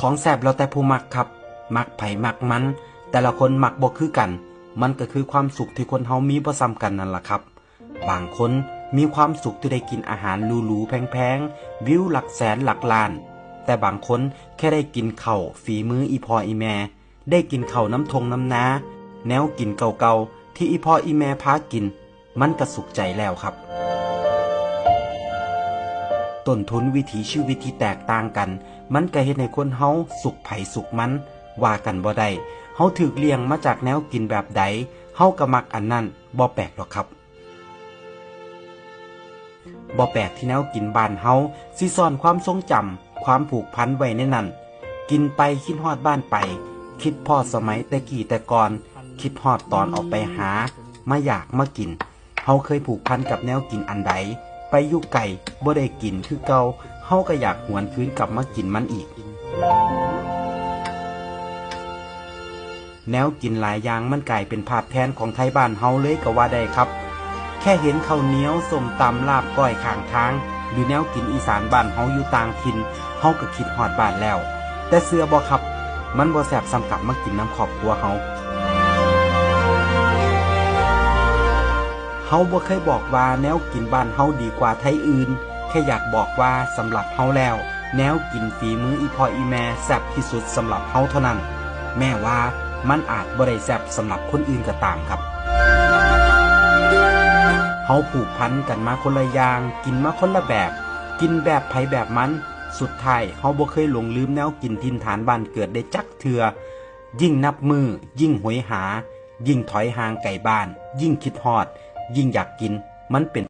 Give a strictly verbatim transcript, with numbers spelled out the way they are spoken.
ของแซ่บแล้วแต่ผู้มักครับ มักไผมักมัน แต่ละคนมักบ่คือกัน มันก็คือความสุขที่คนเฮามีบ่ซ้ำกันนั่นล่ะครับ บางคนมีความสุขที่ได้กินอาหารหรูๆแพงๆ วิวหลักแสนหลักล้าน แต่บางคนแค่ได้กินข้าวฝีมืออีพ่ออีแม่ ได้กินข้าวนำท่งนำนา แนวกินเก่าๆที่อีพ่ออีแม่พากิน มันก็สุขใจแล้วครับ ต้นทุนวิถีชีวิตที่แตกต่างกัน มันก็เฮ็ดให้คนเฮาสุขไผสุขมัน ว่ากันบ่ได้ เฮาถูกเลี้ยงมาจากแนวกินแบบใด เฮาก็มักอันนั้น บ่แปลกดอกครับ บ่แปลกที่แนวกินบ้านเฮาสิซ่อนความทรงจำ ความผูกพันไว้ในนั้น กินไปคิดฮอดบ้านไป คิดพ้อสมัยแต่กี้แต่ก่อน คิดฮอดตอนออกไปหา มาอยากมากิน เฮาเคยผูกพันกับแนวกินอันใด ไปอยู่ไกลบ่ได้กินคือเก่า เฮาก็อยากหวนคืนกลับมากินมันอีก แนวกินหลายอย่างมันกลายเป็นภาพแทนของไทบ้านเฮาเลยก็ว่าได้ครับ แค่เห็นข้าวเหนียว ส้มตำ ลาบก้อยข้างทาง หรือแนวกินอีสานบ้านเฮาอยู่ต่างถิ่น เฮาก็คิดฮอดบ้านแล้ว แต่เชื่อบ่ครับ มันบ่แซ่บส่ำกลับมากินนำครอบครัวเฮา เฮาบ่เคยบอกว่าแนวกินบ้านเฮาดีกว่าไทอื่น แค่อยากบอกว่าสำหรับเฮาแล้ว แนวกินฝีมืออีพ่ออีแม่แซ่บที่สุดสำหรับเฮาเท่านั้น แม้ว่ามันอาจบ่ได้แซ่บสำหรับคนอื่นก็ตามครับ เฮาผูกพันกันมาคนละอย่าง กินมาคนละแบบ กินแบบไผแบบมัน สุดท้ายเฮาบ่เคยหลงลืมแนวกินถิ่นฐานบ้านเกิดได้จักเทื่อ ยิ่งนับมื้อ ยิ่งโหยหา ยิ่งถอยห่างไกลบ้าน ยิ่งคิดฮอด ยิ่งอยากกิน มันเป็น